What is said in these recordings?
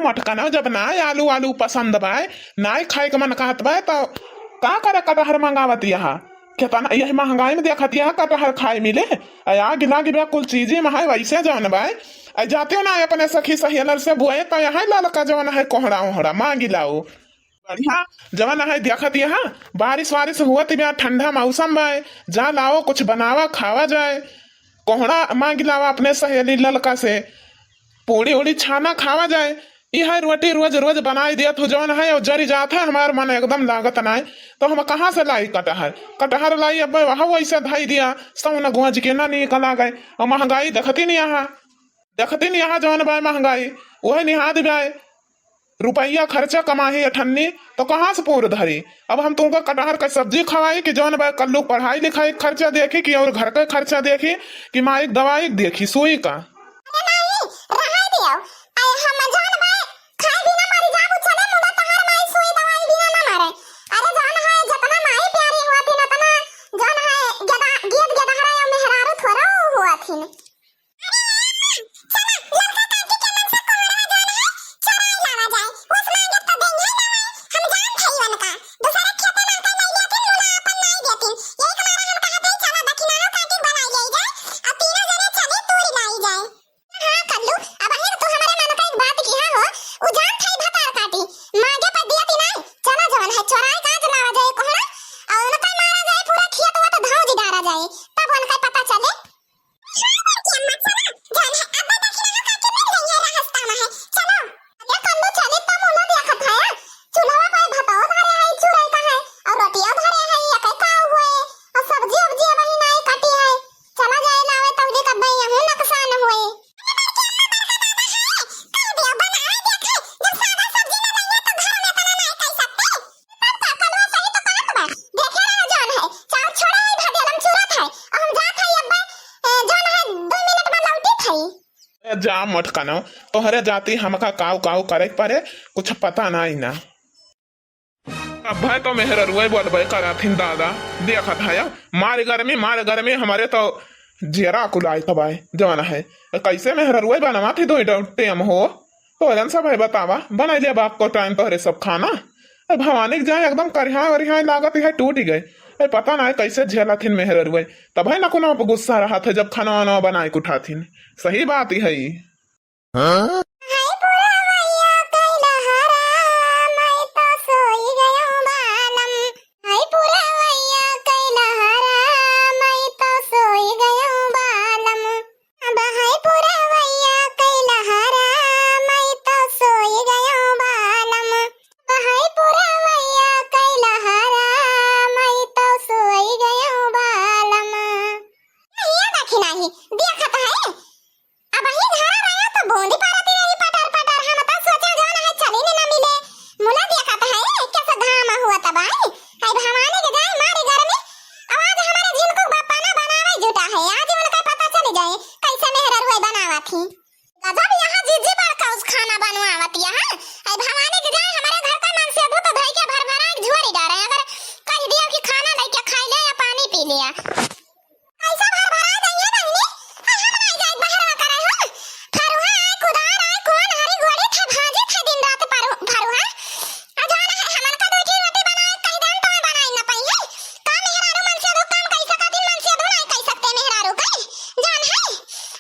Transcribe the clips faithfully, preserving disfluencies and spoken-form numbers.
मटकनौ जब नाय आलू आलू पसंद बाय, नाय खाए के मन कहत बाय, त का करे कटहर मंगावत यहा? केतना यही महंगाई में देखत यहा कटहर खाए मिले, आग लागी बा कुल चीजे में है वैसे जौन बाय। आ जाते ना अपने सखी सहेलर से बोए, त यहाँ ललका जौन है कोहड़ा ओहड़ा मांगी लाओ। बढ़िया जवन है देखत यहा, बारिश वारिश हुआ तिबिया, ठंडा मौसम बाय, जा लाओ कुछ बनावा खावा जाए। कोहड़ा मांगी लावा अपने सहेली ललका से, पूड़ी उड़ी छाना खावा जाए। ई है रोटी रोज रोज बनाई दिया तू जवन है, और जरी जात है हमार मन एकदम लागत नाय, तो हम कहाँ से लाई कटहर? कटहर लाई अब वह वैसे धाई दिया, सौ न गोज के ना निकला गए, और महंगाई देखती नहीं यहाँ। देखतिन यहाँ जौन बाय महंगाई, उहे निहाद बाय। रुपया खर्चा कमाही अठन्नी, तो कहाँ से पूर धरी? अब हम तुमका कटहर का सब्जी खवाई कि जौन बाय कल्लू पढ़ाई लिखाई खर्चा देखी कि और घर का खर्चा देखी कि माई दवाई देखी सुई का? अरे माई, रहाई दियो। अरे हम जौन बाय खाए बिना मरी जाबू, चले मुदा तहार माई सुई दवाई बिना ना मरे। अरे जौन है, जतना माई प्यारी हुआ थी, उतना जौन है, गेदा-, गेद गेदहरा या मेहरारू थोड़ा हुआ थी। अरे अम्मा, चला, ललका काकी के मन से कोहड़ा जौन है, चोराई लावा जाए। उस मांगे तो देंगे ना है, हम जान थई उनका। दूसरे खेते में कई नहीं लेकिन मुला अपन नहीं देती। यही के मारे हम कहत हई, चला दखिनाओ काकी बनाई ले जाए, और तीनों जने चली तूरी लाई जाए। हाँ कल्लू, अब अहिर तू हमारे मन का एक बात किहा हो, उ जान थई भतार काटी, मांगे पर दिया ती नहीं, चला जौन है, चोराई काज लावा जाए कोहड़ा, और उनका मारा जाए, पूरा खेत वो तो धाव जिडारा जाए, तब उनका पता चले। हाँ, बड़की अम्मा, चला, जौन है, अब दखिनाओ काकी मिल गई है रास्ता में है, चलो। अरे कल्लू, चली त मुनो देखत है, चूल्हा पे भतवा धरे है, चूल्हा का है, और रोटिया धरे है, या कई का हुए, और सब्जी उब्जी वही नाई काटी है, चला जाए लावे तौली कब्बे यहूँ नुकसान हुए। अरे बड़की अम्मा, बड़का दादा है, कह दियो, बनाए देखे, जब सादा सब्जी न लइए तो घर में इतना नाई कह सकते। तब का कलवा सही तो कहत बा। देखे रहो जौन है, चाउर छोड़ा है, भदेलम चूरत है। अब हम जात है अब्बे, ए, जौन है, दो मिनट में लौटित है। ए, जा मटकनो, तोहरे जाती हमका काऊ काऊ करे के परे, कुछ पता नाई ना। अब्बे तो मेहररुए बोलबे कराथिन दादा, देखत है, मार गर्मी, मार गर्मी, हमारे तो जेरा कुलाइत बाय, जौन है। कैसे मेहररुए बनवा थी दो टेम हो? तोरन सब है बतावा, बनाई ले बाप को टाइम तोहरे सब खाना। ए भवानी के जाए एकदम करिहाए वरिहाए लागत है, टूट गए। ए पता ना कैसे झेलत हिन मेहररुए। तब है ना कोनो पे गुस्सा रहत है जब खाना वाना बनाए के उठाथिन। सही बात ही है ई। हाँ? हाय पुरवैया कैला हराम, मैं तो सोई गयो बालम। हाय पुरवैया कैला हराम, मैं तो सोई गयो बालम। अब है पुरवैया कैला हराम, मैं तो सोई गयो बालम। अब है पुरवैया कैला हराम, मैं तो सोई गयो बालम। ये देखी नहीं, देखत है। अब ही घर आया तो बूंदी पड़ती रही पटर पटर। हम तो सोचे जौन है चली न मिले। मुला देखत है, कैसे घाम हुआ तब आई। आई भवानी के जाए मारी गर्मी। अब आज हमारे जिनको बापा ना बनावे जुटा है, आज उनका पता चली जाए कैसे मेहररुए बनावा थी। गजब यहाँ जीजी बड़का उस खाना बनवावत यहाँ। आई भवानी के जाए हमारे घर का मन से धो तो धई के भर भरा एक झोरी डारे। अगर कह दिया कि खाना लेके खाई ले या पानी पी लिया। कैसा भर भरा जाइए बहिनी? आई हम नहीं जाए बहरवा करे हो। फरुहा आए, कुदार आए, कौन हरी गोड़ी था, भाजी था दिन रात परू-, फरुहा। आ जाना है हमन का दो की रोटी बनाए, कह देन तो मैं बनाई न पाई है। का मेहरारू मन से दो काम कई सका दिन मन से दो नहीं कई सकते मेहरारू कई। जान है?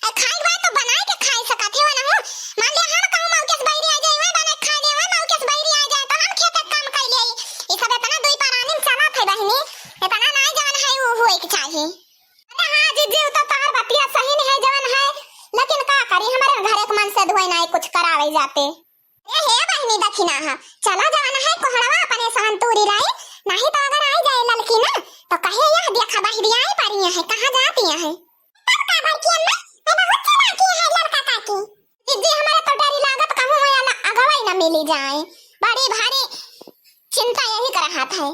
आ खाई बात तो बनाए के खाई सका थे वो ना हो। मान लिया हम कहूँ मौके से बैरी आ जाए, वही बनाए खा ले, वही मौके से बैरी आ जाए तो हम खेत के काम कई ले। ई सब इतना दुई परानी में चला थे बहिनी, इतना नहीं जान है वो होए के चाहिए। अरे हाँ जीजी, उ तो तोहर बतिया सही नहीं है जवन है, लेकिन का करी, हमारे घर एक मन से धोए नाई कुछ करावे जाते। ए हे बहिनी दखिना हा, चला जवन है कोहड़वा अपने सहन तूरी लाई, नहीं तो अगर आई जाए ललकी ना, तो कहे यह देखा बहिरी आई परी है, कहाँ जाती है? तब का बड़की अम्मा, मैं बहुत चालाकी है ललका काकी। जीजी हमारे तो डरी लागत कहूँ मैं अला अगवाई न मिली जाए, बड़ी भारी चिंता यही कर हाथ है।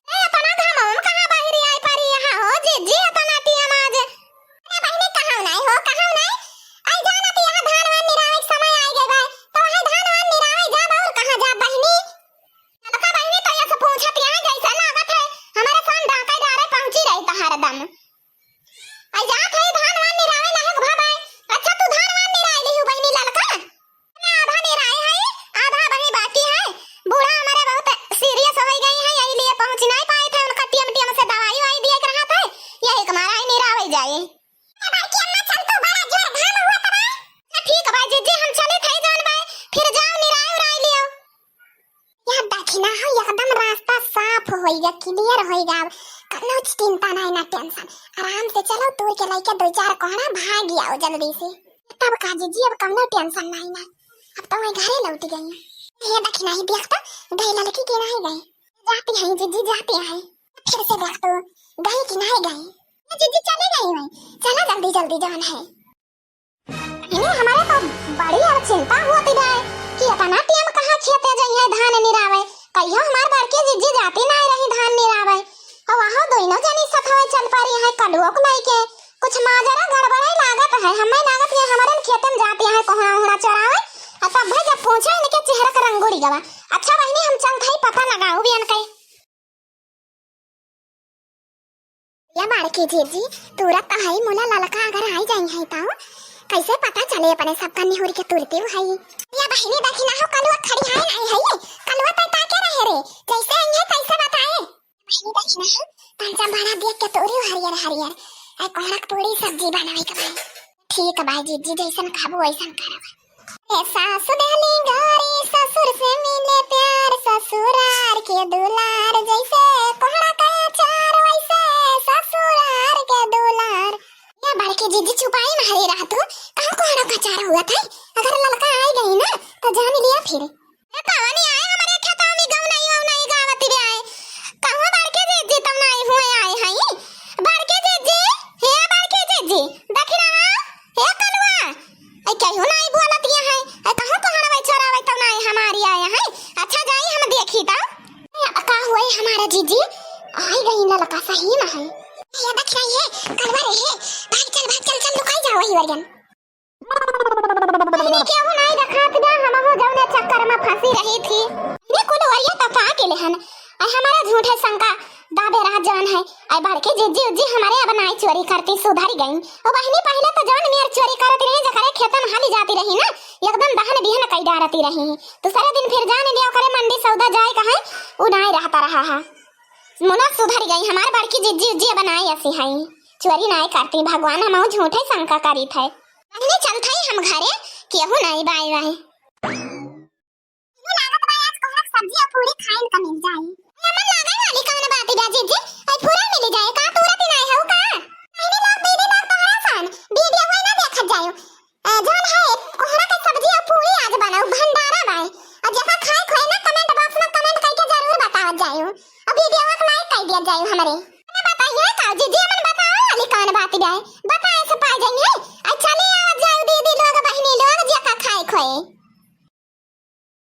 ए, अपना घामों में कहाँ बाहरी आई पारी यहाँ हो, जीजी, अपना टीएम आज। अरे बहिनी, कहाँ नहीं हो, कहाँ नहीं? आई जाना तो यहाँ धान वान निरावे के समय आई गए बा, तो वहाँ धान वान निरावे जा, और कहाँ जा बहिनी? ललका बहिनी तो ये से पूछत यहाँ जैसे लागत है, हमारे सान डाके डारे पहुँची रही तो हरदम। आई जात है धान वान निरावे लायक भा बाय। अच्छा, तू धान वान निराए लिहू बहिनी ललका? ना, आधा निराए है, होइगा, clear होइगा। अब कौनो चिंता नाहीं ना tension। आराम से चलो, तोड़ के लइके दो चार कोहड़ा भाग आओ जल्दी से। तब का जीजी, अब कौनो tension नाहीं ना। अब तो मैं घरे लौट गई हूँ। ये देखी नाहीं, देख तो गई ललकी कि नाहीं गई। जाती हैं जीजी, जाती हैं। फिर से देख तो गई कि नाहीं गई। ये जीजी चली गई वहीं। चला जल्दी जल्दी जान है। इन्हें हमारे तो बड़ी अब चिंता होती बा कि इतना time कहाँ खेते जइहैं धान निरावे। कहियो हमार बड़की जीजी जाती नाहीं रही धान निरावे। और वहाँ दोनों जनी सथवे चल पड़ी हैं कलुओ को लइके। कुछ माजरा गड़बड़े लागत है, हमें लागत है हमरे खेते में जाती हैं कोहड़ा उहड़ा चरावे। और तब भाई जब पूछे इनके चेहरा का रंग उड़ी गवा। अच्छा बहिनी, हम चलत हई पता लगाऊ बियन के। या बड़की जीजी, तुरत हई मुला ललका अगर आई जाई है तो कैसे पता चले अपने सबका निहुर के तुरती हई। या बहिनी देखी ना हो, कलुआ खड़ी है नहीं है, कलुआ पे ताके रहे रे, जैसे आई है तैसे बताए। बहिनी देखी ना हो, तन सब बड़ा देख के तोरी हरियर हरियर, आई कोहड़ा के पूरी सब्जी बनावे के भाई। ठीक बा जीजी, जैसन खाबू वैसन करब। ए सासु देली गारी ससुर से मिले प्यार, ससुरार के दुलार, जैसे कोहड़ा का अचार वैसे ससुरार के दुलार। या बड़की जीजी चुपाई मारे रहा तू, कहाँ कोहड़ा का अचार हुआ था? अगर ललका आई गई ना तो जान लिया फिर। ए कवनी आए हमरे खेतवा में गौनाई वौनाई गावत रे आए, कहूँ बड़की जीजी तब नाई हुए आए हई। बड़की जीजी, हे बड़की जीजी, देखी रहा, हे कलुआ, ऐ केहू नाई बोलत ये है, ऐ कहूँ कोहड़वे चोरावे तब नाई हमारी आए है। अच्छा जाई हम देखी तब। अब का हुए हमारा जीजी, आई गई ललका सही में है। ये देख रही है, कलुआ रे है, भाग चल, भाग चल, चल लुकाई जाओ वही वरियन। इन्हें केहू नाई देखात बा, हमहू जौने चक्कर में फंसी रही थी। ये कुल वरिया तो पा के लेहन, ऐ हमारा झूठे शंका दाबे रहा जौन है। ऐ बड़की जीजी उज्जी हमारे अब नाई चोरी करती, सुधरी गई। ओ बहिनी, पहिले तो जौन मेर चोरी करती रही, जकरे खेते में हाली जाती रही ना, एकदम दहन बिहन कई डारती रही। दूसरे दिन फिर जान लिया ओकरे मंडी सौदा जाए का है, उ नाई रहता रहा है। मुना सुधरी गई, हमार बड़की जीजी उज्जी अब नाई ऐसी है, चोरी नाई करती। भगवान हमहू झूठे शंका करी थे। बहिनी चल थे हम घरे, केहू नाई बाई बाई। इन्हें लागत बा आज कोहड़ा के सब्जी और पूरी खाइन का मिल जाई। हमन लागे वाली कौन बात बा जीजी? ऐ पूरा मिल जाए का? तुरत ही नाई हऊ का? बहिनी लोग, दीदी लोग तोहरा सन वीडियो हुए ना देखत जायो। ए, जौन है कोहड़ा के सब्जी और पूरी आज बनाऊ, भंडारा बाय। और जेका खाए खोए ना comment box में comment करके जरूर बतावत जायो। और वीडियो को like कर दिया जायो हमरे। अरे बताइए का जीजी, हमन बताओ वाली कौन बात बा? बताए से पा जाइए। आ चली आवत जायो दीदी लोग, बहिनी लोग, जेका खाए खोए।